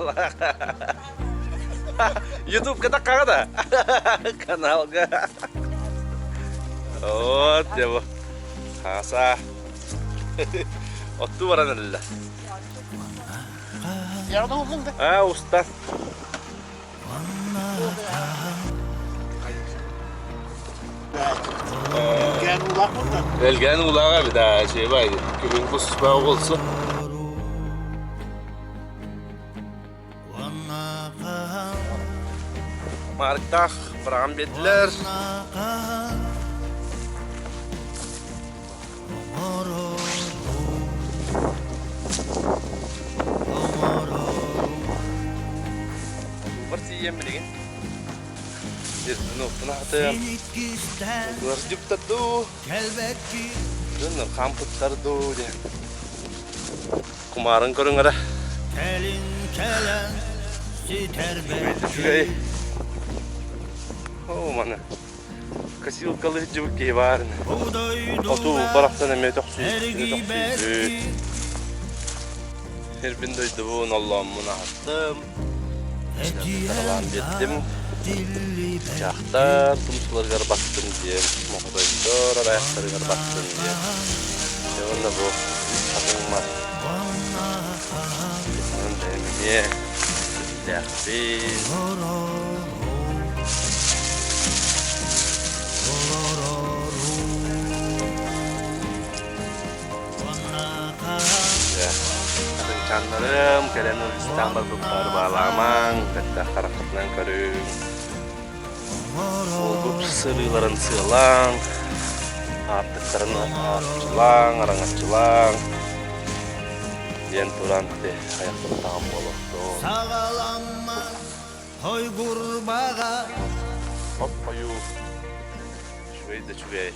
Балах. Ютубка таккаҕа да? Каналга. Вот дьэ Хааса. Оттуу баран эрэллэр. А, уста. Элгээн уулааҕа эбит аа чиэбай күһүн куспа оҕолсу. Маарыктаах быраҕан биэрдилэр. Бар тиийэн билигин. Сирбин аһатыам. Ыалдьыптар дуу, дьоннор хаампыттар дуу диэн. Кумаарын көрүҥ эрэ. Үчүгэй. Оо, маны. Косилкалыы сылдьыбыт киһи баар ини. Отуу барахсан эмиэ төхсүйбүт. Сирбин дойдубун оллооммун аһаттым. Таралаан биэрдим. Чаахтар тумсуларыгар баттым диэн, моҕотойдор араайахтарыгар баттым диэн. Дьэ уонна бу хатыҥ мас. Онон бэйэм эмиэ Дэхпин. Хатыҥчааннарым кэлэн ылыстаан барбыппар баалаамаҥ, бэттэх хараххытынан көрүҥ. Уолбут сырыыларын сыалааҥ, аартыктарын аартычылааҥ, араҥаччылааҥ диэн туран айахтаттаҕым буолуохтун. Саҕаламмат хойгурбаҕа Хоп-хойуу, үчүгэй да үчүгэй.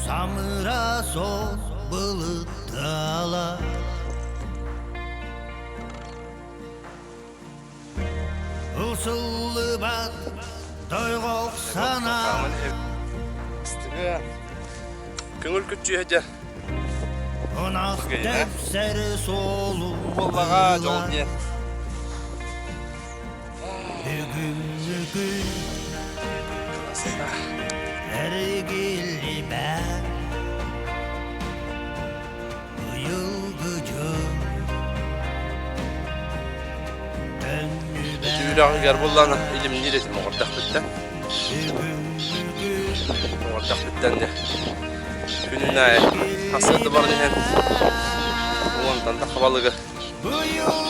Самыра сол былыттала Ылсыллыбат дойҕох санаа Көҥүл күччүһэ дьэ. Ынах тэпсэр суолун Буоллаҕа дьол диэн. Бүгүҥҥү күн эргиллибэт Быйылгы дьыл Түүрэҕигэр буллана илимниир этим оҕордохпуттан. Оҕордохпуттан дьэ күнүн аайы хасыарда баран иһэн уонтан тахха балыгы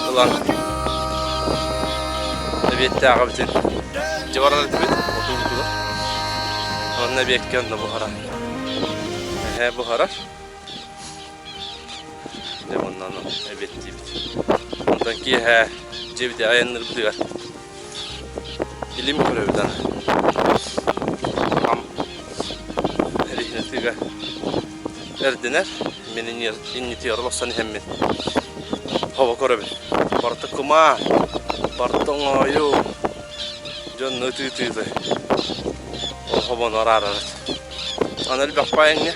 ылан эбиэттээҕибитин дьэ барар этибит отуубутугар. Онно эбиэккэ онно буһара. Эһээ буһарар. Дьэ уонна ону эбиэттиибит. Онтон киэһэ дьиэбит айанныырбытыгар илим көрөбүт аны. Аҕам эриһинэтыга эрдинэр, мин иннитигэр олохсон иһэммин хобо көрөбүн. Барыта кумаа, барыта оҥоойу, дьонно ытыы-ытыы ол хобону араарарыт. Аны элбэх баайыҥҥа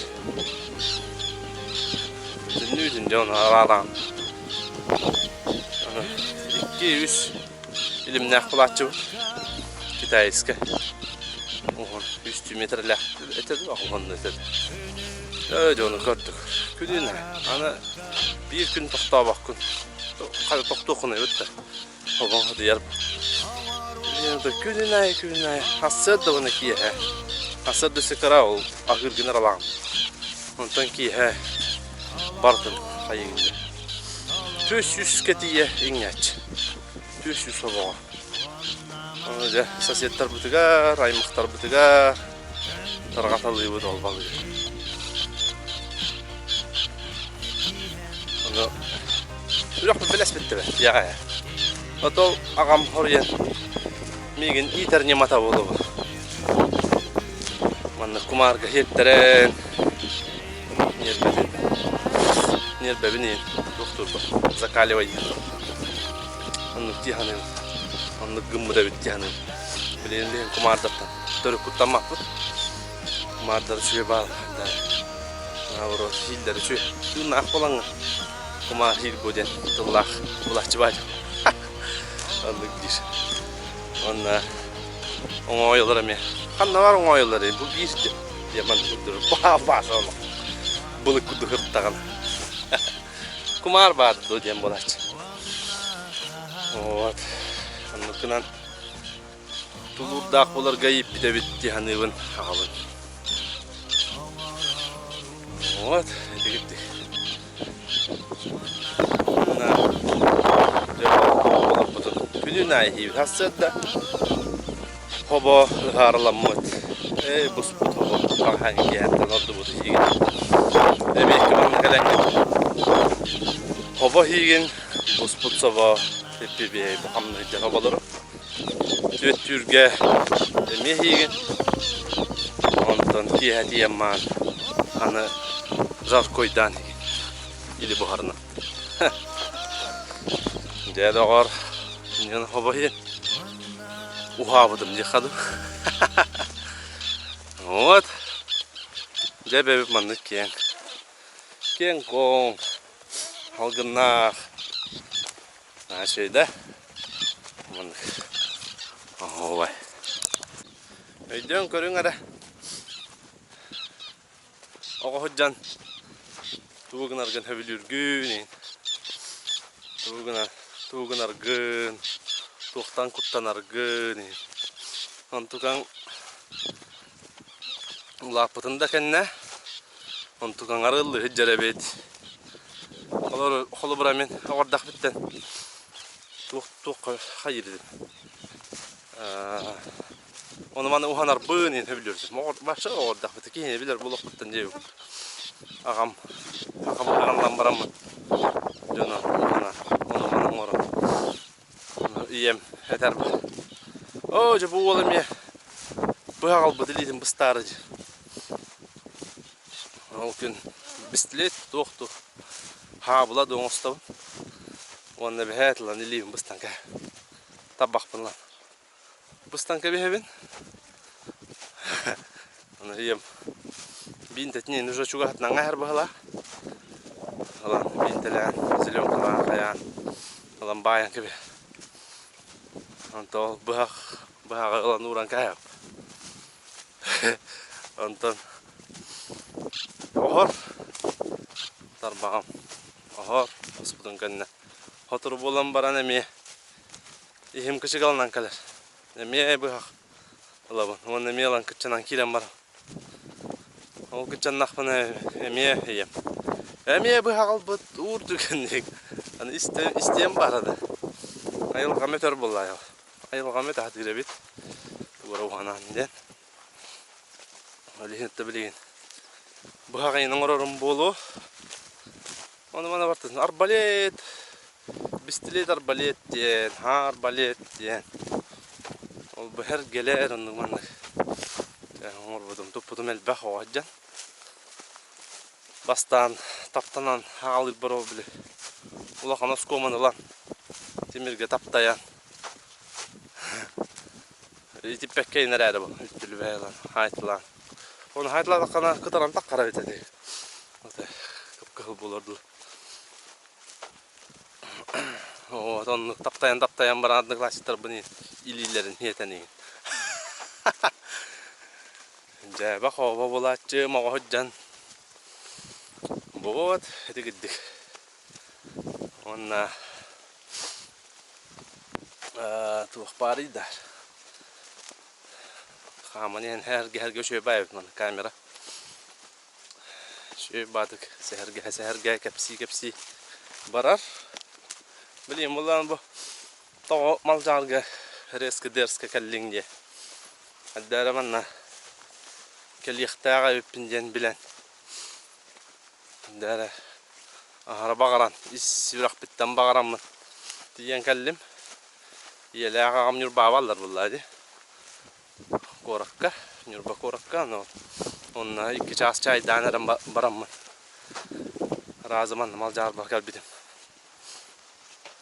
Бүтүннүүтүн дьон араалаан 2-3 илимнээх кулааччыбыт китайскай уһун 3 метрлээх этэ дуо уһун этэ ээ дьону көрдүк күнүн аны биир күн тохтообоккун тохтуоххун эбит да Обоҥ ытыйар. Күнүн аайы күнүн аайы сарсыарда уонна киэһэ. Сарсыарда өссө кыра ол аһыыр гынар алаҕым. Онтон киэһэ барытын хайыгын Түс үскэ тиийэ иҥнээччи. Түс үс обоҕо. Ону дьэ соседтарбытыгар, аймахтарбытыгар тарҕаталыыбыт ол балыгы. Ону Үрэх билэспиттэрэ дьиэҕэ. Отол аҕам хоруйан миигин иитэр ньымата буолуо. Маннык кумаарга сиэттэрэн ньиэрбэтин ньиэрбэбин иин туохтуурба закаливай оннук дии саныыбын. Оннук гыммыт эбит дии саныыбын. Билигин билигин кумаардартан төрүт куттаммаппыт. Кумаардар үчүгэй баар. Наоборот, сииллэр үчүгэй. Тыыннаах буолаҥҥын. Кумаар хиир бу диэн тыллаах булааччы баай. Оннук диир. Уонна оҥоойолор эмиэ. Ханна бар оҥоойолор бу биир диэн маннык курдук бааса олох былык курдук ыртаҕын. Кумаар баар дуо диэн буолааччы. Вот. Оннукунан тулуурдаах буоларга ииппит эбит дии саныыбын аҕабын. Вот, итигиттик. Күнүн аайы сарсыарда хобо ыһаарыламмыт. Эй, буспут хобо хаһан киэһэттэн ордубут иһигин. Эбиэккэ манна кэлэҥҥин хобо иһигин буспут собо иппибиэй бу хамныйдьа хоболору. Түөттүүргэ эмиэ иһигин. Онтон киэһэ тиийэн маан аны жаркойдаан или буһарына. Дьэ, доҕор, иннин хобо иһин. Уһаабытым диэххэ дуу. Вот. Дьэ, бэбит маннык киэҥ. Киэҥ-куоҥ, алгыннаах. Наша да? Маннык. Оһуобай. Өйдөөн көрүҥ эрэ. Оҕо сылдьан тугу гынаргын сөбүлүүргүн, тугу гына тугу гынаргын, туохтан куттанаргын. Онтукаҥ улааппытын да кэннэ онтукаҥ арыллыы сылдьар эбит. Холобура мин оҕордахпыттан туох туохха хайыыр этим. Ону маны уһанарбын иһин сөбүлүүрдүм. Башы оҕордахпыт киһини билэр буолуохпуттан диэбит. Аҕам аҕам уһанан бараммын дьоно уһана ону маны оҥорон ийэм этэр оо дьэ бу уол эмиэ быһах албыт илиитин быстаары дии. Ол күн бистилет туох туох хаабыла да оҥостобун уонна бэһээт ылан илиибин быстан кэһ табахпын ылан быстан кэбиһэбин. Аны ийэм биинтэтинэн уже чугаһатынан аһар быһалаах. Ылан биинтэлээн, зеленкалаан хайаан ылан баайан кэбиһ. Онтон ол быһах быһаҕы ылан ууран кээһэп. Онтон оһор тарбаҕым оһор оспутун кэннэ сотору буолан баран эмиэ иһим кычыгаланан кэлэр. Эмиэ быһах ылабын уонна эмиэ ылан кыччанан киирэн баран. Ол кыччаннахпына эмиэ ийэм. Эмиэ быһах ылбыт уур түгэнник. Аны истиэм баара да. Айылҕам өтөр буолла айылҕам өтө сатыыр эбит. Тугура уһанаан диэн. Ол иһин билигин быһах ыйын оҥорорум буолуо. Ону маны бартын арбалет Бистилиэт арбалет диэн, һаа арбалет диэн. Ол быһар гэлээр оннук маннык оҥорбутум, туппутум элбэх оҕо сылдьан. Бастаан таптанан хаалыырбар ол били улахан оскуоманы ылан тимиргэ таптайан итиппэккэ инэрээри бу үттүлүбэ ылан хаайтылаан. Оны хаайтылаатаххына кытаран таххара эбит этэ. Кып-кыһыл буолар дуу. Вот оннук таптайан-таптайан баран одноклассниктарбын илиилэрин иэтэн иһин. Дьээбэ-хообо булааччы моҕоһут дьон. Вот ити кирдик. Уонна туох баарый да хааман иһэн һэргэ-һэргэ үчүгэй баайбыт маны камера. Үчүгэй баатык сэһэргэһэ-сэһэргэ кэпсии-кэпсии барар. Билигин буллаан бу тоҕо Малдьаҕарга резко-дерзко кэллиҥ диye. Эрдэ манна кэлиэхтээх эбиппин диэн билэн эрдэ аһара баҕаран ис сүрэхпиттэн баҕараммын тиийэн кэллим. Ийэлээх аҕам Ньурбаҕа буллаа дии. Куоракка, Ньурба куоракка, но онно икки чаас чаайдаан эрэн бараммын разыман Малдьаарбар кэлбитим.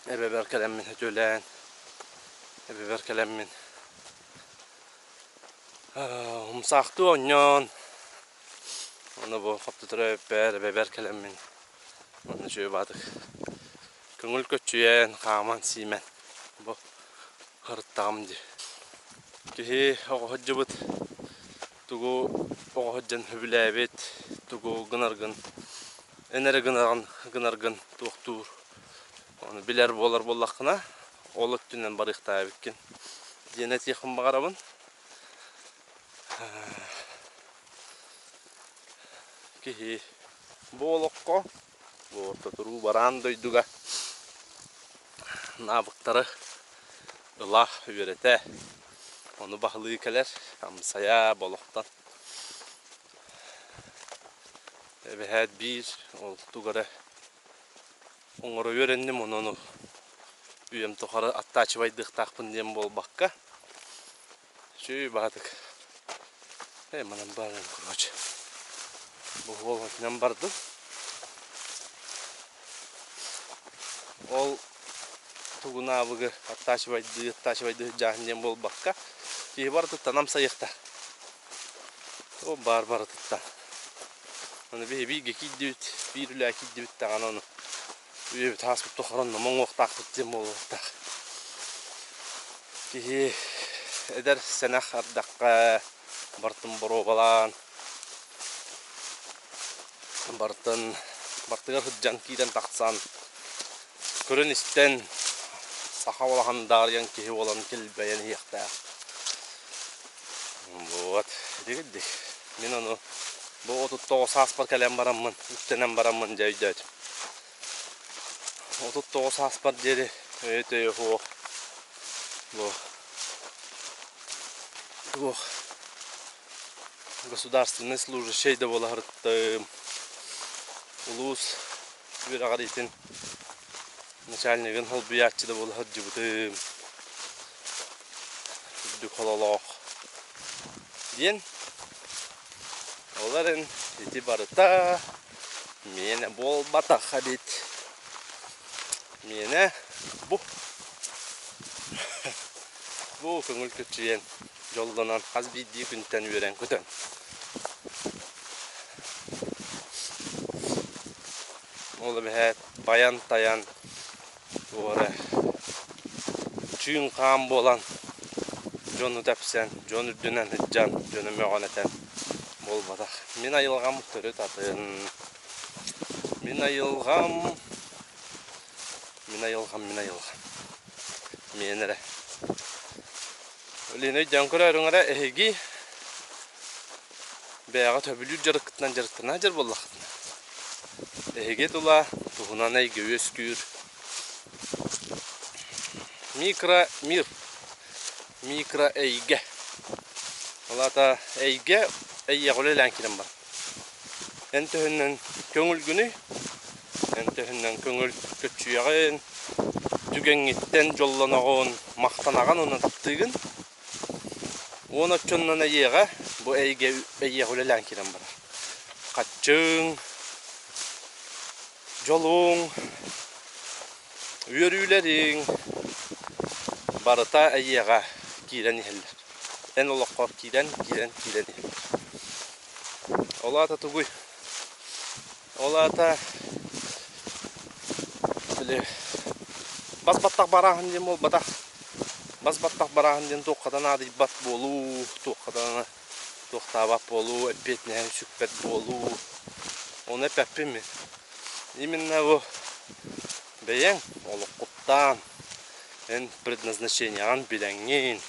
Эбэбэр кэлэммин өтүөлээн, эбэбэр кэлэммин умсаахтыы оонньоон, ону бу хоптотор эбэбэр, эбэбэр кэлэммин онно үчүгэй баатык көҥүл көччүйэн, хааман-сиимэн бу. Ырыттаҕым дии. Киһи оҕо сылдьыбыт тугу оҕо сылдьан сөбүлээбит, тугу гынаргын, эн эрэ гынаҕын гынаргын туохтуур ону билэр буолар буоллаххына, ол өттүнэн барыахтаах эбиккин диэн этиэхпин баҕарабын. Киһи бу олоххо, бу орто туруу бараан дойдуга навыктары ыла үөрэтэ, ону баһылыы кэлэр, амсайа болохтон. Эбэһээт биир ол тугу эрэ оҥоро үөрэнним, ону үйэм тухары аттаачыбайдыахтаахпын диэн буолбакка, үчүгэй баҕатык Ээ манан баран короче бу уол бардым. Ол тугунаабыгы аттаачыбайдыы аттаачыбайдыы сылдьааһын диэн буолбакка киһи барытыттан амсайыахта. Ол баар барытыттан. Аны биһи бииргэ киирдибит, биир үлэ киирдибит даҕаны ону үйэбит ааспыт тухары онно моҥуохтаахпыт диэн буолуохтаах. Киһи эдэр сэнэх ардахха барытын боруобалаан барытын бартыгар сылдьан киирэн тахсан көрөн-истэн саха улахан даарыйан киһи буолан килбэйэн иһиэхтээх. Вот итигирдик. Мин ону бу 39 сааспар кэлэн бараммын, үктэнэн бараммын дьэ өйдөөтүм. 39 сааспар диэри өйө-төйө суох бу туох государственный служащий да буола сырыттым. Улуус үөрэҕириитин начальнигын солбуйааччы да буола сылдьыбытым. Үрдүк хололоох диэн. Ол эрэн ити барыта миэнэ буолбатах эбит. Миэнэ бу. Бу көҥүл көччүйэн дьоллонон хас биирдии күнтэн үөрэн-көтөн. Ол эбэһээт байан-тайан туора чыын-хаан буолан дьону тэпсэн, дьон үрдүнэн сылдьан, дьону мөҕөн этэн буолбатах. Мин айылҕам төрүт атын. Мин айылҕам, мин айылҕам, мин айылҕам. Миэн эрэ. Лена өйдөөн көрөөрүҥ эрэ эһиги бэйэҕит сөбүлүүр дьарыккытынан дьарыктана сылдьар буоллаххытына эһиги тула туһунан эйгэ үөскүүр микро-мир микро-эйгэ ол аата эйгэ эйиэхэ үлэлээн киирэн барар эн төһөннөн көҥүлгүнүй эн төһөннөн көҥүл көччүйэҕин түгэҥҥиттэн дьоллоноҕун махтанаҕын уонна таптыыгын Уон оччоннон эйиэҕэ бу эйгэ эйиэхэ үлэлээн киирэн барар. Хаччыҥ, дьолуҥ, үөрүүлэриҥ барыта эйиэҕэ киирэн иһэллэр. Эн олоххор киирэн, киирэн, киирэн иһэллэр. Ол аата тугуй? Ол аата били бас баттах барааһын диэн буолбатах. Бас баттах барааһын диэн туохха да наадыйбат буолуу, туохха да туохтаабат буолуу, эппиэтинэһин сүкпэт буолуу. Ону эппэппин мин. Именно бу бэйэҥ олоххуттан эн предназначениеҕын билэҥҥин,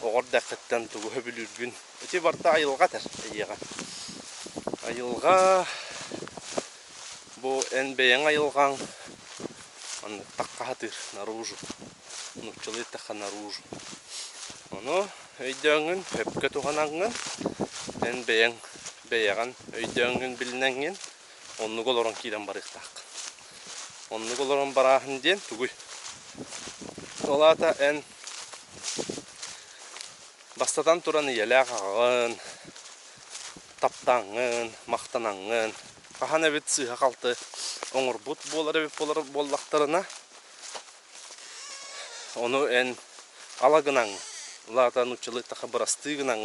оҕо эрдэххиттэн тугу сөбүлүүргүн ити барыта айылҕа этэр эйиэхэ. Айылҕа бу эн бэйэҥ айылҕаҥ маннык тахха сатыыр наружу нууччалыы эттэххэ наружу ону өйдөөҥҥүн сөпкө туһанаҥҥын эн бэйэҥ бэйэҕин өйдөөҥҥүн билинэҥҥин оннук олорон киирэн барыахтааххын оннук олорон барааһын диэн тугуй ол аата эн Бастатан туран ийэлээх аҕаҕын, таптааҥҥын, махтанаҥҥын, хаһан эбит сыыһа-халты оҥорбут буолар эбит буолар буоллахтарына, ону эн ала гынаҥ, улаата нууччалыы эттэххэ бырастыы гынаҥ,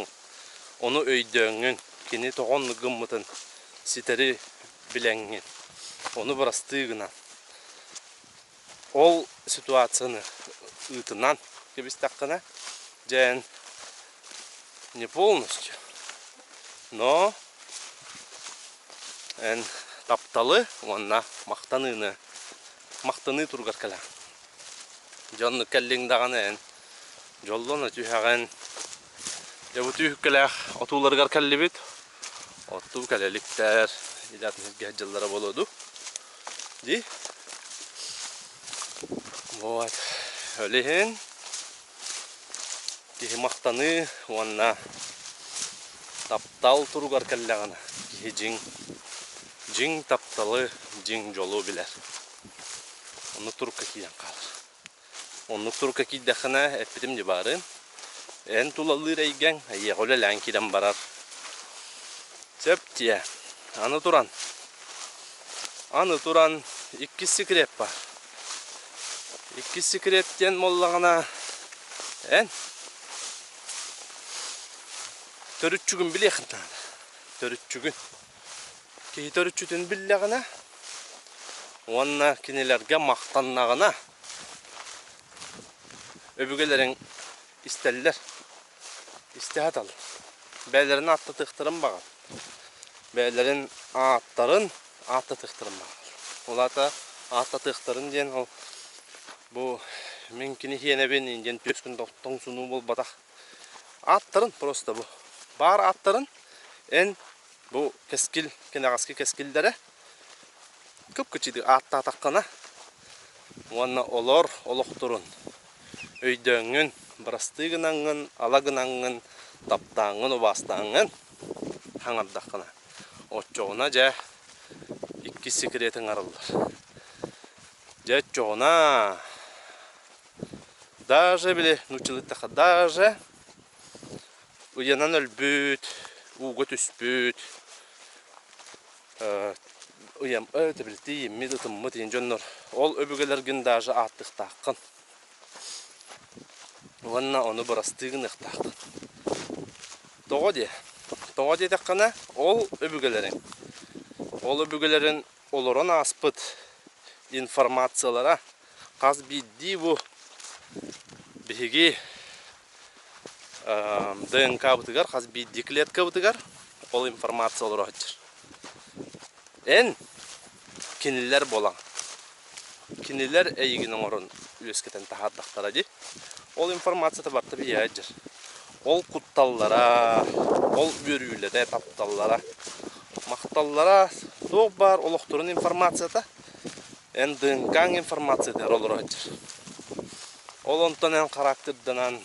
ону өйдөөҥҥүн, кини тоҕо оннук гыммытын ситэри билэҥҥин, ону бырастыы гынан, ол ситуацияны ыытынан. кэбистэххинэ, дьэ не полностью, но эн тапталы уонна махтаныыны махтаныы туругар кэлэҕин. Дьэ оннук кэллиҥ даҕаны эн дьоллоно түһэҕин. Дьэ бу түүһүккэлээх отууларыгар кэллибит. Оттуу кэлэ иликтэр. Илэ атын сиргэ сылдьаллара буолуо дуу. Дии. Вот. Ол иһин киһи махтаныы уонна таптал туругар кэллэҕинэ киһи дьиҥ дьиҥ тапталы, дьиҥ дьолу билэр. Оннук турукка киирэн хаалар. Оннук турукка киирдэххинэ, эппитим дьэ баарын, эн тулалыыр эйгэҥ эйиэхэ үлэлээн киирэн барар. Сөп дьиэ. Аны туран, аны туран иккис секрет баар. Иккис секрет диэн буоллаҕына, эн төрүччүгүн билиэххин наада. Төрүччүгүн. Киһи төрүччүтүн биллэҕинэ уонна кинилэргэ махтаннаҕына өбүгэлэриҥ истэллэр, истэ саталлар. Бэйэлэрин ааттатыахтарын баҕар, бэйэлэрин ааттарын ааттатыахтарын баҕар. Ол аата ааттатыахтарын диэн ол бу мин кини хиэнэбин диэн түөскүн тоҥсунуу буолбатах. Ааттарын просто бу баар ааттарын эн Бу кэскил, кэнэҕэски кэскиллэрэ кып-кычыйдык ааттаатаххына уонна олор олохторун өйдөөҥҥүн, бырастыы гынаҥҥын, ала гынаҥҥын, таптааҥҥын, убаастааҥҥын хаҥардаххына, оччоҕуна дьэ иккис секретиҥ арыллар. Дьэ оччоҕуна даже били нууччалыыттахха даже Ыйанан өлбүт, ууга түспүт, ыйам тэбилтии ииммит, ытыммыт иин дьоннор ол өбүгэлэргин даже ааттыахтааххын. Уонна ону бырастыы гыныахтааххын. Тоҕо диэ? Тоҕо диэтэххинэ, ол өбүгэлэриҥ, ол өбүгэлэрин олорон ааспыт информациялара хас биирдии бу биһиги ДНК-бытыгар, хас биирдии клеткабытыгар ол информация олоро сылдьар. Эн кинилэр буолаҥ. Кинилэр эйигин оҥорон үөскэтэн таһаардахтара дии. Ол информацията барыта биһиэхэ сылдьар. Ол кутталлара, ол үөрүүлэрэ, тапталлара, махталлара туох баар олохторун информацията эн ДНК-ҥ информациятыгар олоро сылдьар. Ол онтон эн характерданан,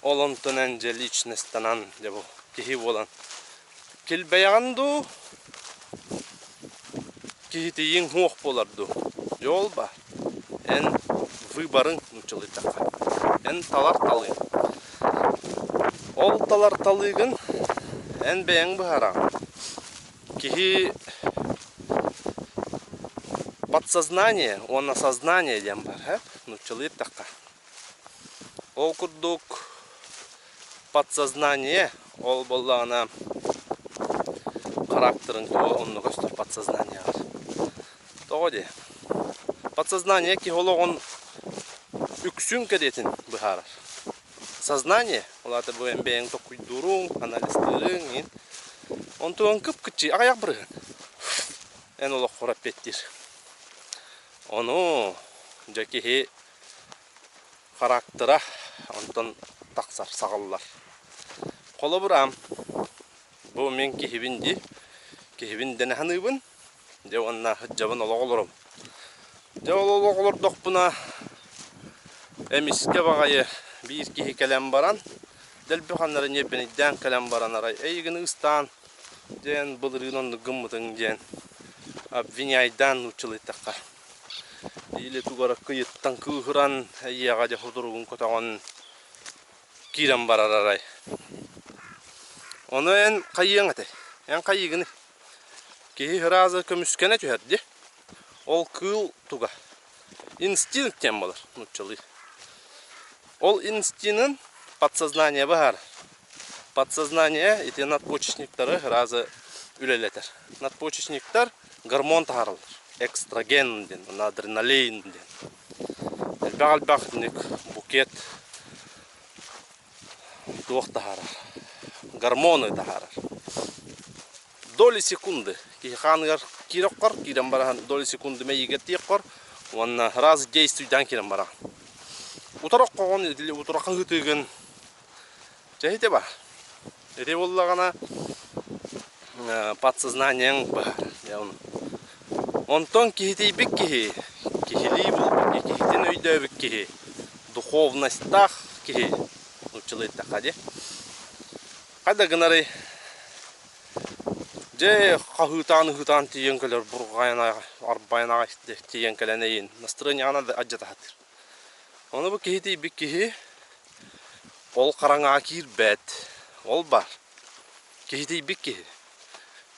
ол онтон эн дьэ личностанан дьэ бу киһи буолан килбэйэҕин дуу, киһитийиҥ суох буолар дуу? Дьэ ол баар. Эн выборыҥ нууччалыйдахха. Эн талар талыыҥ. Ол талар талыыгын эн бэйэҥ быһаараҕын. Киһи подсознание уонна сознание диэн баар ээ нууччалыы эттэххэ. Ол курдук подсознание ол буоллаҕына характерын туга онно көстөр подсознаниеҕар. Тоҕо диэ? Подсознание киһи олоҕун үксүн кэриэтин быһаарар. Сознание, ол аата бу эн бэйэҥ толкуйдууруҥ, анализтыырыҥ иһин. Онтуон кып-кыччыы аҕыйах бырыһыан эн олоххор эппиэттиир. Ону дьэ киһи характера онтон тахсар, саҕыллар. Холобура, бу мин киһибин дии, киһибин дэнэ саныыбын, дьэ уонна сылдьабын олох олоробун. Дьэ ол олох олордохпуна эмискэ баҕайы биир киһи кэлэн баран, дэлби ханнары ньиэрбэнэйдээн кэлэн баран арай эйигин ыстаан диэн былырыын оннук гыммытыҥ диэн обвиняйдаан нууччалыйтахха или тугу эрэ кыйыттан кыыһыран эйиэхэ дьэ сутуругун көтөҕөн киирэн барар арай. Ону эн хайыаҥ этэй? Эн хайыыгыный? Киһи сразу көмүскэнэ түһэр дии. Ол кыыл туга? Инстинкт диэн буолар нууччалыы. Ол инстинын подсознание баһаар. Подсознание ити надпочечниктары сразу үлэлэтэр. Надпочечниктар гормон таһаараллар. Экстраген диэн, адреналин диэн. Элбэх-элбэх итинник букет туох таһаарар, гормоны таһаарар. Доли секунды киһи хааныгар киирэ оххор, киирэн баран доли секунды мэйиигэр тиийэ уонна раз действуйдаан киирэн бараҕын. Утары оххоҕун, утары хаһыытыыгын Дьэ ити баар. Ити буоллаҕына подсознаниеҥ баар. Онтон киһитийбит киһи, киһилии буолбут киһитин өйдөөбүт киһи, духовностаах киһи нууччалыы эттэххэ дии. Хайда гынарый? Дьэ хаһыытаан-ыһыытаан тиийэн кэлэр бурҕайан арбайан аҕай тиийэн кэлэн эйин настроениеҕын алдьатаһатыыр. Ону бу киһитийбит киһи ол хараҥаҕа киирбэт, ол баар. Киһитийбит киһи.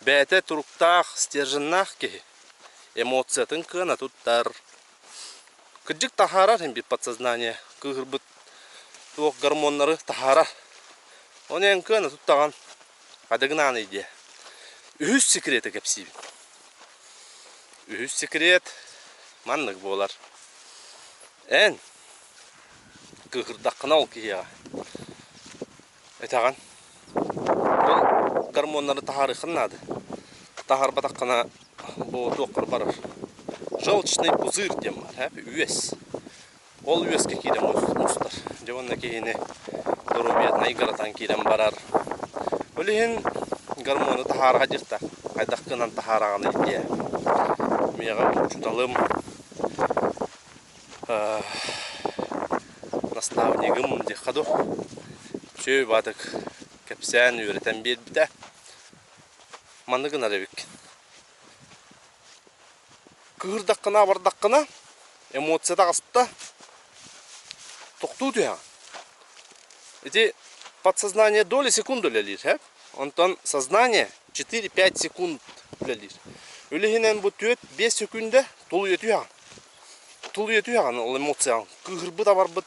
Бэйэтэ туруктаах, стерженнаах киһи. Эмоциятын кыана туттар. Кырдьык таһаарар иһин подсознание кыыһырбыт туох гормоннары таһаарар. Ону эн кыана туттаҕын хадыгынаан диэ. Үһүс секрети кэпсиибин. Үһүс секрет маннык буолар. Эн кыыһырдаххына ол киһиэхэ этэҕин ол гормоннары таһаарыаххын наада. Таһаарбатаххына бу туоххар барар. Желчный пузырь диэн баар, үөс. Ол үөскэ киирэн мустар. Дьэ уонна киһини доруобуйатын айгыратан киирэн барар. Ол иһин гормону таһаарга дьихта хайдах гынан таһаараҕыный диэ. Миэхэ учууталым наставнигым диэххэ дуу үчүгэй баатык кэпсээн үөрэтэн биэрбитэ. Маннык гынар эбиккин. Кыырдаххына, абардаххына, эмоция таҕыста, тохтуу түһэҕин. Ити подсознание доли секунды үлэлиир, ээ? Онтон сознание 4-5 секунд үлэлиир. Үлэһинэн бу 4-5 секүндэ тулуйа түһэҕин. Тулуйа түһэҕин ол эмоцияҕын. Кыыһырбыт-абарбыт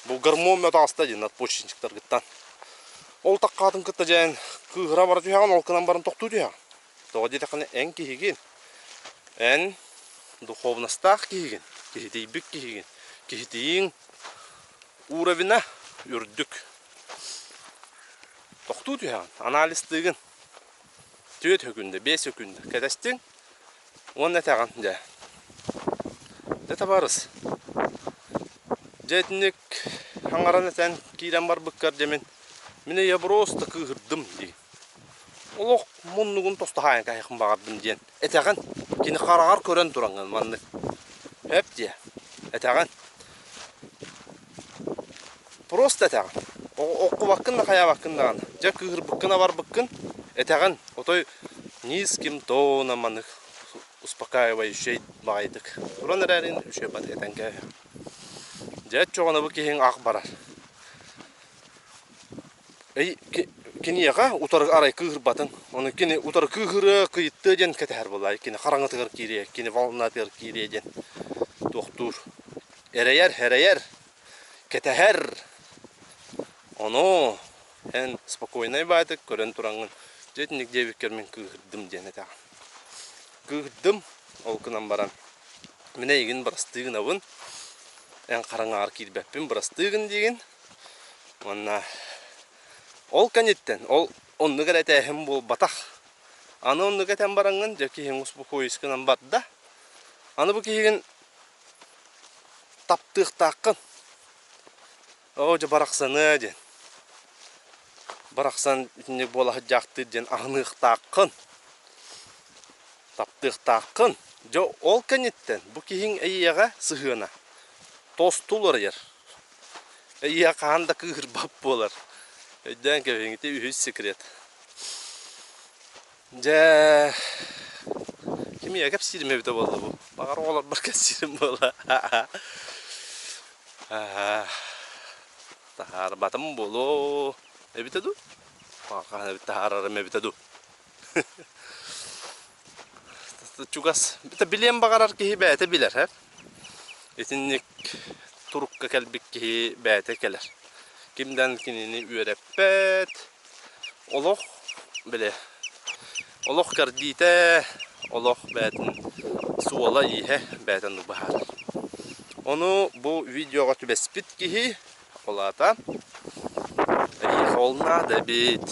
бу гормон таҕыста диэн надпочечниктаргыттан. Ол таккаатын кытта дьээн кыыһыра бара түһэҕин, ол гынан баран тохтуу түһэҕин. Тоҕо диэтэххинэ эн киһигин, эн духовностаах киһигин, киһитийбит киһигин, киһитийиҥ уровена үрдүк. Тохтуу түһэҕин, анализтыыгын. Түөрт өкүндэ, биэс өкүндэ кэтэстиҥ уонна этэҕин дьэ. Дьэ табаарыс, дьэ итинник хаҥаран этэн киирэн барбыккар дьэ мин мин я просто кыыһырдым дии. Олох муннугун тосту хаайан каһыахпын баҕардым диэн этэҕин. Кини хараҕар көрөн тураҥҥын маннык. Эп диэ. Этэҕин. Просто этэҕин. Оккубаккын да хайаабаккын даҕаны. Дьэ кыыһырбыккын абарбыккын этэҕин. Отой низким тоном маннык успокаивающай баҕайытык. Туран эрээрин үчүгэй бат этэн кээһэ. Дьэ оччоҕуна бу киһиҥ ах барар. Киниэхэ утары арай кыыһырбатын, ону кини утары кыыһырыа, кыйыттыа диэн кэтэһэр буоллаҕа, кини хараҥатыгар киириэ, кини волнатыгар киириэ диэн туохтуур. Эрэйэр, эрэйэр, кэтэһэр. Ону эн спокойнай баайдык көрөн тураҥҥын, дьэ итинник диэбиккэр мин кыыһырдым диэн этэҕин. Кыыһырдым, ол гынан баран мин эйигин бырастыы гынабын, эн хараҥаҕар киирбэппин бырастыы гын диигин. Уонна ол кэнниттэн ол оннук эрэ этээһин буолбатах. Аны оннук этэн бараҥҥын дьэ киһиҥ успокоись гынан барда. Аны бу киһигин таптыахтааххын. Оо дьэ барахсаныа диэн. Барахсан итинник буола сылдьаахтыыр диэн аһыныахтааххын. Таптыахтааххын. Дьэ ол кэнниттэн бу киһиҥ эйиэхэ сыһыана тосту уларыйар. Эйиэхэ хаһан да кыыһырбат буолар. Өйдөөн кэбиһиҥ, ити үһүс секрет. Дьэ, кимиэхэ кэпсиирим эбитэ буолла бу? Баҕар оҕолорбор кэпсиирим буолла. Таһаарбатым буолуо эбитэ дуу? Хаһан эбит таһаарарым эбитэ дуу? Чугас билиэн баҕарар киһи бэйэтэ билэр, һэ? Итинник турукка кэлбит киһи бэйэтэ кэлэр. Ким да кинини үөрэппэт, олох били олох кэрдиитэ, олох бэйэтин суола-ииһэ бэйэтин быһаарар. Ону бу видеоҕа түбэспит киһи, ол аата эйиэхэ ол наада эбит.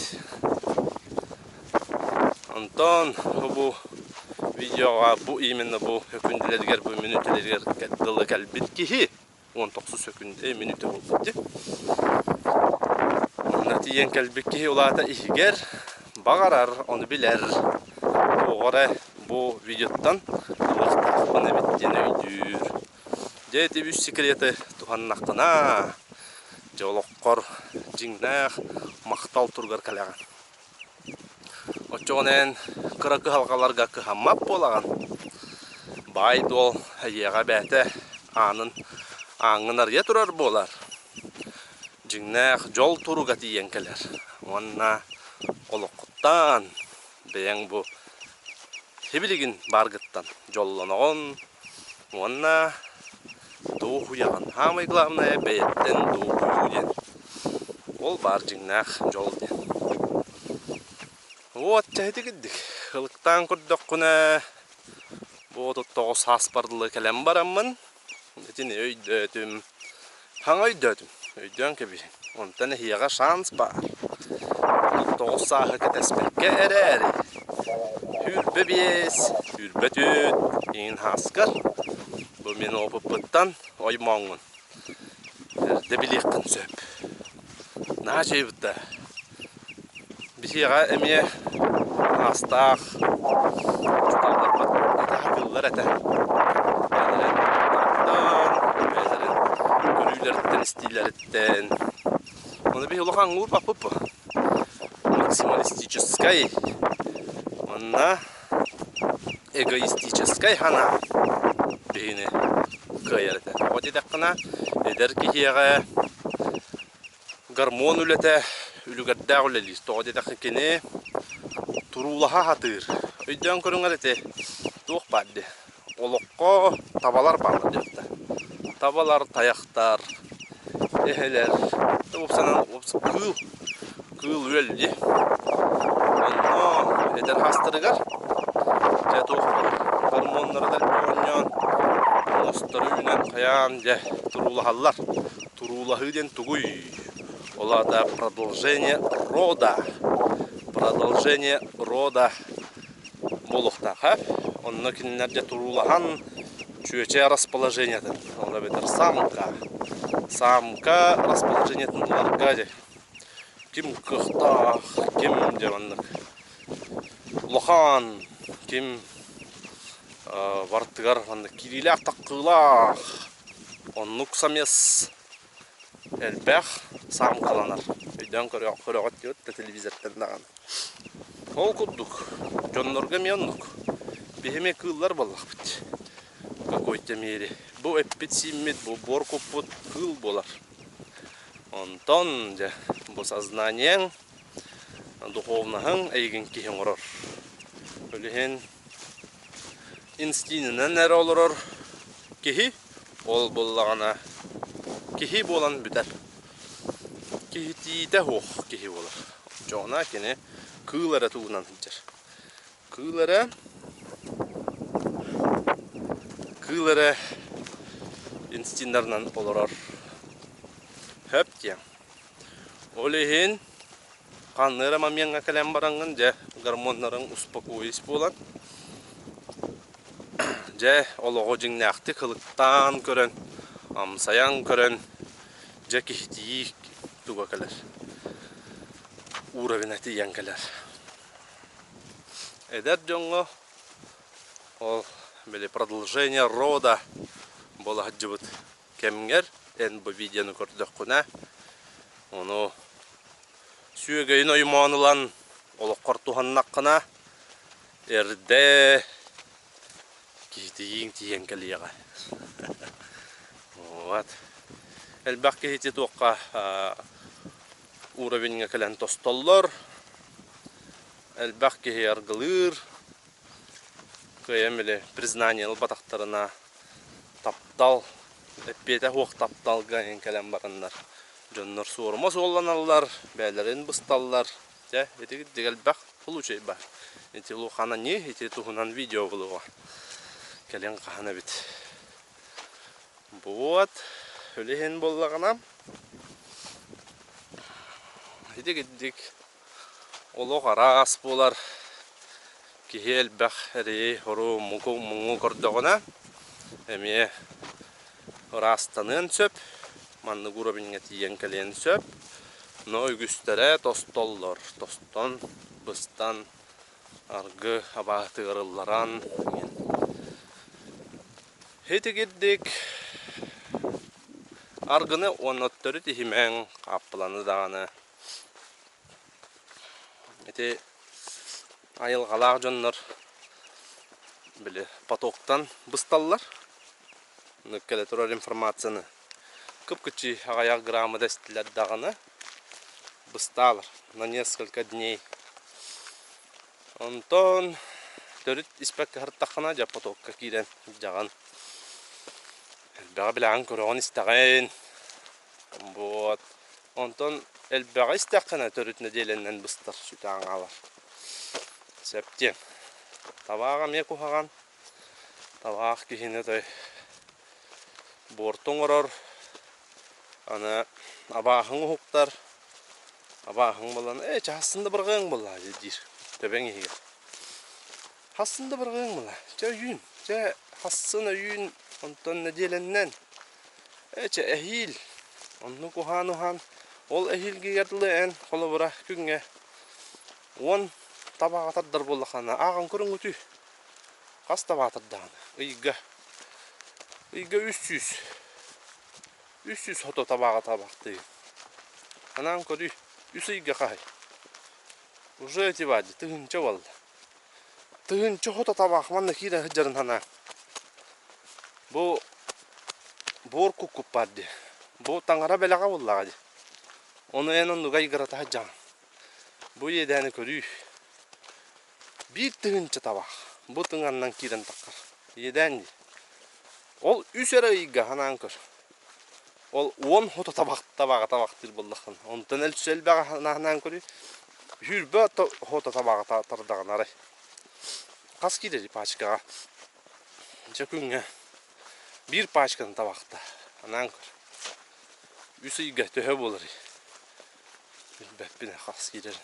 Онтон бу видеоҕа бу именно бу өкүндүлэригэр, бу мүнүүтэлэригэр дылы кэлбит киһи 19 сөкүндэ мүнүүтэ буолбут дии. Онно тиийэн кэлбит киһи улаата иһигэр баҕарар, ону билэр. Тоҕо эрэ бу видеоттан ылыахтаахпын эбит диэн өйдүүр. Дьэ ити үс секреты туһаннаххына, дьэ олоххор дьиҥнээх махтал туругар кэлэҕин. Оччоҕуна эн кыра кыһалҕаларга кыһаммат буолаҕын. Баай-дуол эйиэхэ бэйэтэ аанын ааҥҥын арыйа турар буолар. Дьиҥнээх дьол туруга тиийэн кэлэр уонна олоххуттан бэйэҥ бу сибилигин бааргыттан дьоллоноҕун уонна дуоһуйаҕын. Саамай главное бэйэттэн дуоһуйуу диэн. Ол баар дьиҥнээх дьол диэн. Вот чэһити кирдик. Ылыктаан көрдөххүнэ бу 39 сааспар дылы кэлэн бараммын итини өйдөөтүм. Хаҥа өйдөөтүм. Өйдөөн кэбиһиҥ. Онтон эһиэхэ шанс баар. 39 сааһы кэтэспэккэ эрээри 25, 24 иҥин һааскар бу мин опыппыттан оймооҥҥун эрдэ билиэххин сөп. Наһаа үчүгэй да. Биһиэхэ эмиэ аастаах учууталларбыт этэ сатыыллар этэ. Бэйэлэрин тартан, бэйэлэрин көрүүлэриттэн, истиилэриттэн. Ону биһи улахан уурбаппыт бу. Максималистическай уонна эгоистическай санаа биһини кыайар этэ. Тоҕо диэтэххинэ, эдэр киһиэхэ Гормон үлэтэ үлүгэрдээх үлэлиир. Тоҕо диэтэххэ кини туруулаһа сатыыр. Өйдөөн көрүҥ эрэ ити туох баар дии. Олоххо табалар бааллар диэхтэ. Табалар, тайахтар, эһэлэр, уопсанан кыыл, кыыл үөл дии. Онно эдэр хаастарыгар дьэ туох буолар гормоннара да оонньоон муостары үүнэн хайаан дьэ туруулаһаллар. Туруулаһыы диэн тугуй? Ол аата продолжение рода. Продолжение рода буолуохтаах ээ. Онно кинилэр дьэ туруулаһан чүөчэ расположениетын, ол эбэтэр самка, самка расположениетын ыларга дьэ ким кыахтаах, ким дьэ маннык улахан, ким бартыгар маннык киириилээх-таккыылаах Оннук самец элбэх саамкаланар. Өйдөөн көрөҕүт диэбит да телевизортан даҕаны. Ол курдук дьоннорго эмиэ оннук. Биһи эмиэ кыыллар буоллахпыт. Какой-то мере. Бу эппит-сииммит, бу буор куппут кыыл буолар. Онтон дьэ бу сознаниеҥ, духовноһыҥ эйигин киһи оҥорор. Ол иһин инстининэн эрэ олорор киһи ол буоллаҕына киһи буолан бүтэр. Киһитиитэ суох киһи буолар. Оччоҕуна кини кыыл эрэ тугунан сылдьар. Кыыл эрэ кыыл эрэ инстиннарынан олорор. Хөп диэн. Ол иһин Ханна эрэ момеҥҥа кэлэн бараҥҥын дьэ гормоннарыҥ успокоись буолан дьэ олоҕу дьиҥнээхтик ылыктаан көрөн, амсайан көрөн дьэ киһитийии туга кэлэр, уровена тиийэн кэлэр. Эдэр дьоҥҥо ол били продолжение рода буола сылдьыбыт кэмҥэр эн бу видеону көрдөххүнэ ону сүөгэйин оймоон ылан олоххор туһаннаххына эрдэ киһитийииҥ тиийэн кэлиэҕэ. Вот. Элбэх киһити туохха уровеньҥа кэлэн тостоллор, элбэх киһи аргылыыр, кыайан били признание ылбатахтарына таптал эппиэтэ суох тапталга иһин кэлэн бараннар дьоннор суорума суолланаллар, бэйэлэрин бысталлар. Дьэ, ити элбэх случай баар. Ити улахана ити туһунан видео булуоҕа. Кэлин хаһан эбит. Вот, үлэһин буоллаҕына, итик-итик олох араас буолар. Киһи элбэх эрэйи, ору, муҥу көрдөҕүнэ, эмиэ ыраастаныан сөп, маннык уровеньҥа тиийэн кэлиэн сөп. Но үгүстэрэ тостоллор, тостон, быстан, аргы абааһытыгар ылларан Итигирдик аргыны уонна төрүт иһимэҥ, хааппыланы даҕаны. Ити айылҕалаах дьоннор били потоктан бысталлар. Кэлэ турар информацияны кып-кыччыы аҕыйах грамма дэстилэр даҕаны быстаалар на несколько дней. Онтон төрүт испэккэ сырыттаххына дьэ потокка киирэн дьаҕан элбэҕи билэҕин көрөҕүн истэҕин. Вот. Онтон элбэҕи истэххинэ төрүт нэдиэлэннэн быстар сүтэҕин хаалар. Сөп диэн. Табаах эмиэ куһаҕан. Табаах киһини той буорту оҥорор. Аны абааһыҥ уһуктар. Абааһыҥ буолан, ээ чэ хасын да бырҕыаҥ буолла диир төбөҥ иһигэр. Хасын да бырҕыаҥ буолла, чэ өйүүн, чэ хассын өйүүн, онтон нэдиэлэннэн, ээ чэ эһиил, оннук уһаан-уһаан, ол эһиилгигэр дылы эн холобура күҥҥэ 10 табаҕа тардар буоллаххына ааҕан көрүҥ үтүү. Хас табаҕа тардаҕын? Ыйга. Ыйга 300. 300 хото табаҕа табахтыы. Анаан көрүй, үс ыйга хаһый? Уже эти баадьы тыһыынча буолла. Тыһыынча хото табаах манна киирэ сылдьарын санаа. Бу буор куккуп баар дии. Бу таҥара бэлэҕэ буоллаҕа дии. Ону эн оннуга ыйгырата сылдьаҕын. Бу иэдээни көрүү. Биир тыһыынча табаах бу тыҥаннан киирэн таххар. Иэдээн дии. Ол үс эрэ ыйга санаан көр. Ол 10 хото табах табаҕа табахтыыр буоллаххына, онтон элбэҕи санаан көрүй, 20 хото табаҕа тардаҕына арай. Хас киирэрий пачкаҕа? Дьэ күҥҥэ биир пачканы табахта. Анаан көр. Үс ыйга төһө буоларый? Билбэппин хас киирэрин.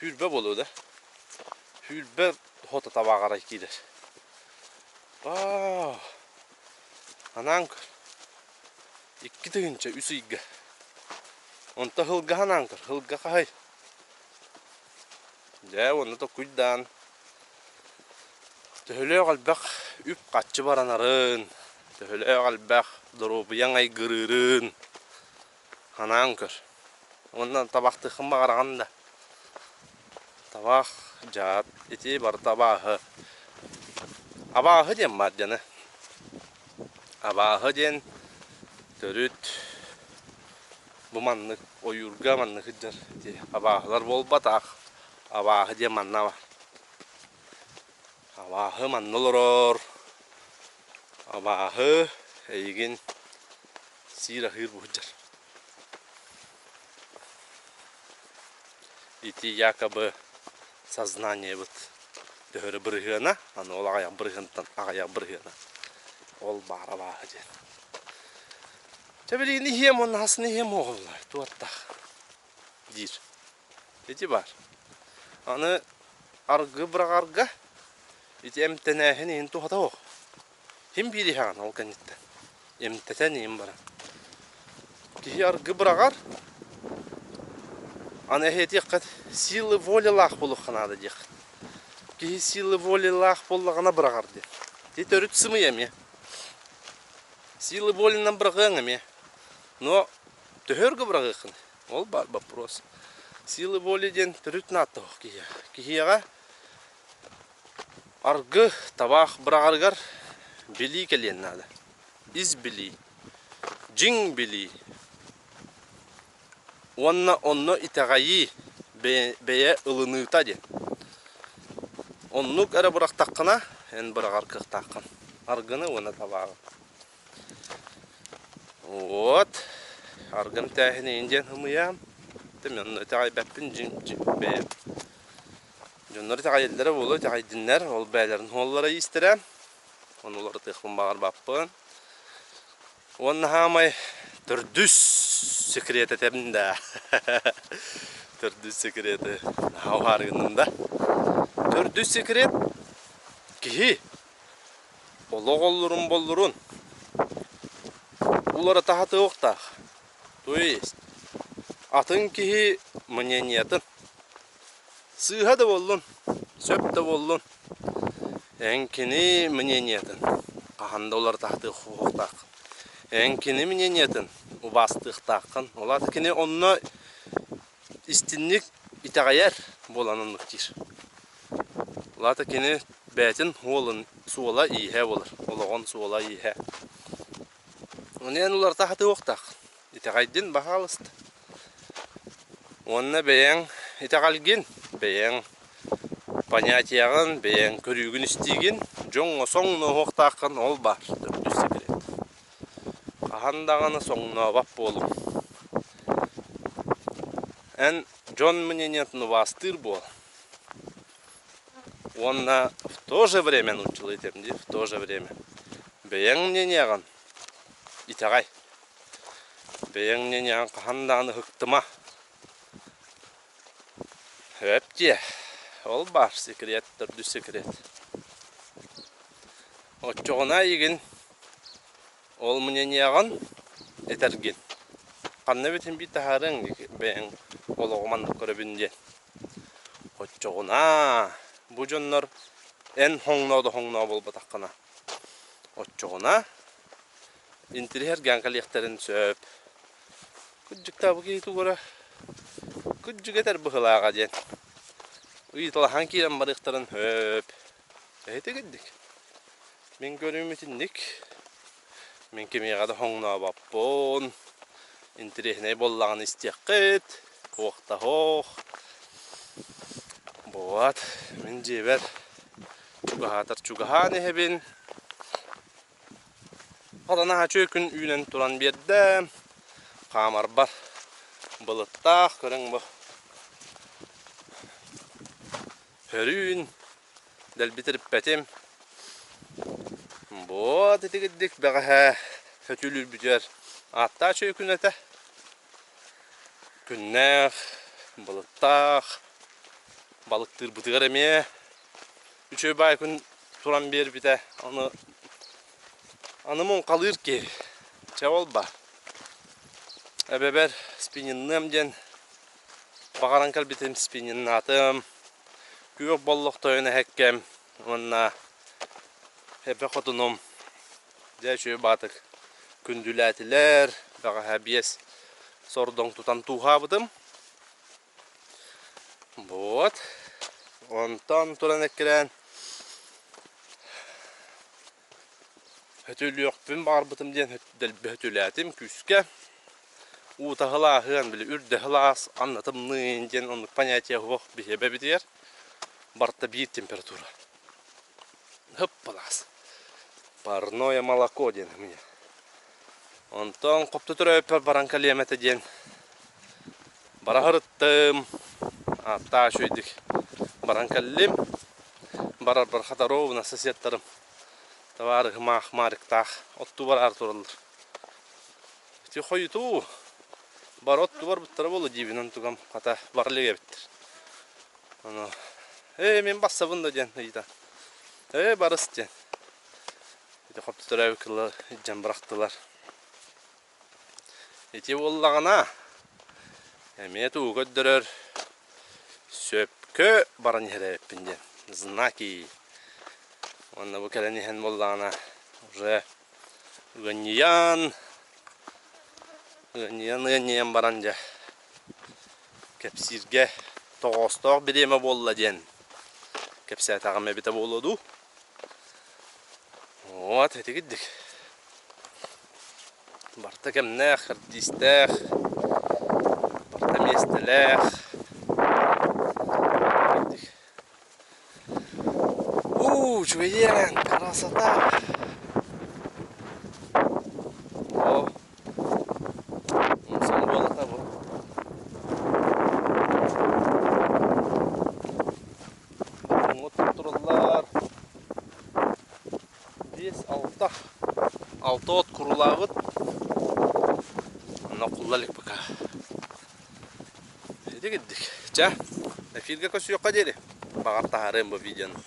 20 буолуо да? 20 хото табаҕа арай киирэр. Аа, анаан көр. 2 003 ыйга. Онто һылга анаан көр. Һылга хаһый? Дьэ, уонна токуйдаан төһөлөөх элбэх үп-харчы баранарын, төһөлөөх элбэх доруобуйаҥ айгырыырын анаан көр. Уонна табахтыаххын баҕараҕын да Табах, дьаат, ити барыта абааһы. Абааһы диэн баар дьаны. Абааһы диэн төрүт бу маннык ойуурга маннык сылдьар ити абааһылар буолбатах. Абааһы диэн манна бар. Абааһы манна олорор. Абааһы эйигин сиир-аһыыр бу сылдьар. Ити якобы сознаниебыт төһөрө бырыһыана, аны ол аҕыйах бырыһыантан аҕыйах бырыһыана. Ол баар абааһы диэн. Чэ билигин иһиэм уонна хасын иһиэм оҕоллор туоттах диир. Ити баар. Аны аргы быраҕарга ити эмтэнээһин иһин туһата суох. Ким биир иһэҕин ол кэнниттэн? Эмтэтэн иһин баран. Киһи аргы быраҕар, аны эһиэтиэххит силы волялаах буолуохха наада диэххит. Киһи силы волялаах буоллаҕына быраҕар диэн. Ити төрүт сымыйа эмиэ. Силы волянан быраҕыаҥ эмиэ. Но төһө өргө быраҕыаххыный? Ол баар вопрос. Силы воли диэн төрүт нааттаах киһиэхэ. Киһиэхэ Аргы, табаах быраҕарыгар билии кэлиэн наада. Ис билии, дьиҥ билии уонна онно итэҕэйии, бэйэ ылыныыта диэн. Оннук эрэ бырахтаххына, эн быраҕар кыахтааххын. Аргыны уонна табааҕы. Вот. Аргым тээһинийин диэн ымыйаам. Онно итэҕэйбэппин дьиҥ бэйэм. Дьоннор итэҕэйэллэрэ буолуо, итэҕэйдиннэр, ол бэйэлэрин уоллара иистэрэ. Ону уларытыахпын баҕарбаппын. Уонна хаамай төрдүс секрет этэбин да. Төрдүс секрети наһаа уһаарыгынным да. Төрдүс секрет киһи олох оллурун-боллурун уларыта сатыахтаах. То есть атын киһи мнениетын сыыһа да буоллун, сөп да буоллун, эн кини мнениетын хаһан да уларыта сатыахтааххын. Эн кини мнениетын убаастыахтааххын. Ол аата кини онно истинник итэҕэйэр буолан оннук диир. Ол аата кини бэйэтин уолун суола-ииһэ буолар, олоҕун суола-ииһэ. Ону эн уларыта сатыахтаах. Итэҕэйдин, баһаалыста. Уонна бэйэҥ итэҕэлгин, бэйэҥ понятиеҕын, бэйэҥ көрүүгүн-истиигин дьоҥҥо соҥнооһуохтааххын ол баар, төрдүс секрет. Хаһан даҕаны соҥнообот буолуҥ. Эн дьон мнениетын убаастыыр буол. Уонна в то же время нууччалыы этим дии, в то же время бэйэҥ мнениеҕын итэҕэй. Бэйэҥ мнениеҕын хаһан даҕаны ыһыктыма. Сөп диэ. Ол баар секрет, төрдүс секрет. Оччоҕуна эйигин ол мнениеҕын этэргин. Ханна эбитин биир таһаарыаҥ бэйэҥ олоҕу маннык көрөбүн диэн. Оччоҕуна бу дьоннор эн хоҥноо да хоҥноо буолбатаххына, оччоҕуна интириэһиргээн кэлиэхтэрин сөп. Кырдьыктаабы киһи тугура кырдьык этэр быһыылааҕа диэн ыйыталаһан киирэн барыахтарын сөп. Эһити кырдьык. Мин көрүүм итинник. Мин кимиэхэ да хоҥнообоппун. Интириэһинэй буоллаҕына истиэххит. Туох да суох. Вот, мин дьиэбэр чугаһаатар чугаһаан иһэбин. Хотон үчүгэй күн үүнэн туран биэрдэ. Хаамарбар былыттаах көрүҥ бу. Хөрүүн дэлби тириппэтим. Вот итигирдик бэҕэһээ сөтүөлүүрбүтүгэр ааттаах үчүгэй күн этэ. Күннээх, былыттаах, балыктыырбытыгар эмиэ үчүгэй баай күн туран биэрбитэ. Аны аны муҥхалыыр киһи. Чэ ол ба. Эбэбэр спининныам диэн баҕаран кэлбитим спининнаатым. Күөх боллох тойон эһэккэм уонна эбэ хотунум дьэ үчүгэй баатык күндүлээтилэр. Бэҕэһээ биэс сордоҥ тутан тууһаабытым. Вот. Онтон туран эккирээн Өтүлүөхпүн баҕарбытым диэн дэлби өтүлээтим күүскэ. Уутаһылааһыан, били үрдэһилаас, анна тымныын диэн оннук понятие суох биһиэбэбитигэр барыта биир температура. Һыппалаас. Парное молоко диэн мне. Онтон хопто төрөөппөр баран кэлиэм этэ диэн бара сырыттым. Ааттаах үчүгэйдик баран кэллим. Барарбар хата ровно соседтарым табаарыһым Марыктаах оттуу бараары тураллар. Ити хойутуу бар оттуу барбыттара буолуо диибин онтугам хата бар илик эбиттэр. Ону ээ мин бассабын да диэн ыйыта. Ээ барыс диэн. Ити хопто төрөөбүт кыла илдьэн бырахтылар. Ити буоллаҕына эмиэ тугу көрдөрөр сөпкө баран иһэр эбиппин диэн знаки. Уонна бу кэлэн иһэн буоллаҕына уже ыанньыйан ыанньыйан ыанньыйан баран дьэ кэпсииргэ тоҕоостоох бириэмэ буолла диэн кэпсээтэҕим эбитэ буолуо дуу. Вот итигирдик. Барыта кэмнээх, кэрдиистээх, барыта миэстэлээх. Уу, үчүгэйиэн, красота! О, сон буолата бу. Оҥо тураллар. Биэс, алта. Алта от курулаабыт. Онно кулла илик пока. Ити кирдик. Чэ, эфиргэ көрсүөххэ диэри. Баҕар таһаарыам бу видеоны.